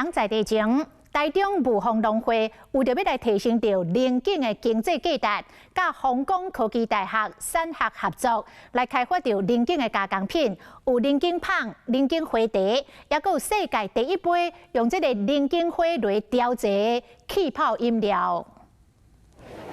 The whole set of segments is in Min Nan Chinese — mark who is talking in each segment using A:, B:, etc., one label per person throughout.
A: 講在地情，台中霧峰農會為著欲來提升著龍井的經濟價值，佮鳳岡科技大學產學合作，來開發著龍井的加工品，有龍井麭、龍井花茶，抑閣有世界第一杯用這个龍井花來調製氣泡飲料。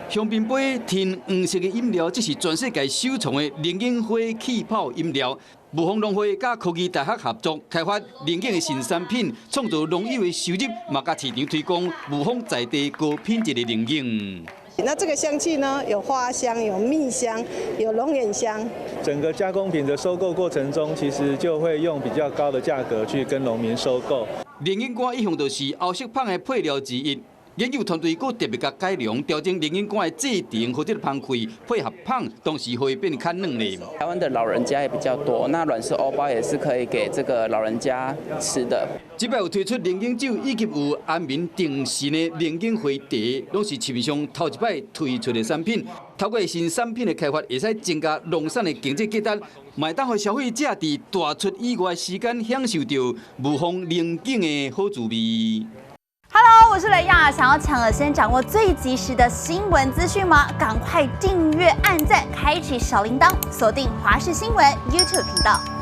B: 香檳杯天黃色的飲料，這是全世界首創的龍井花氣泡飲料。霧峰農會佮科技大學合作開發龍井的新產品，創造農友的收入，嘛共市場推廣霧峰在地高品質的龍井。
C: 那這個香氣呢？有花香，有蜜香，有龍眼香。
D: 整個加工品的收購過程中，其實就會用比較高的價格去跟農民收購。
B: 龍井乾一向就是歐式麭的配料之一。研究團隊閣特別共改良，調整龍井乾的製程或者芳氣，配合麭，同時會變較軟咧。
E: 台灣的老人家也比較多，那軟式歐包也是可以給這個老人家吃的。
B: 這擺有推出龍井酒，以及有安眠定神的龍井花茶，攏是市面上頭一擺推出的產品。透過新產品的開發，會使增加農產的經濟價值，嘛會當予消費者佇大出以外時間享受著霧峰龍井的好滋味。
F: Hello，我是雷亞，想要搶先掌握最及時的新聞資訊嗎？趕快訂閱、按讚、開啟小鈴鐺，鎖定華視新聞 YouTube 頻道。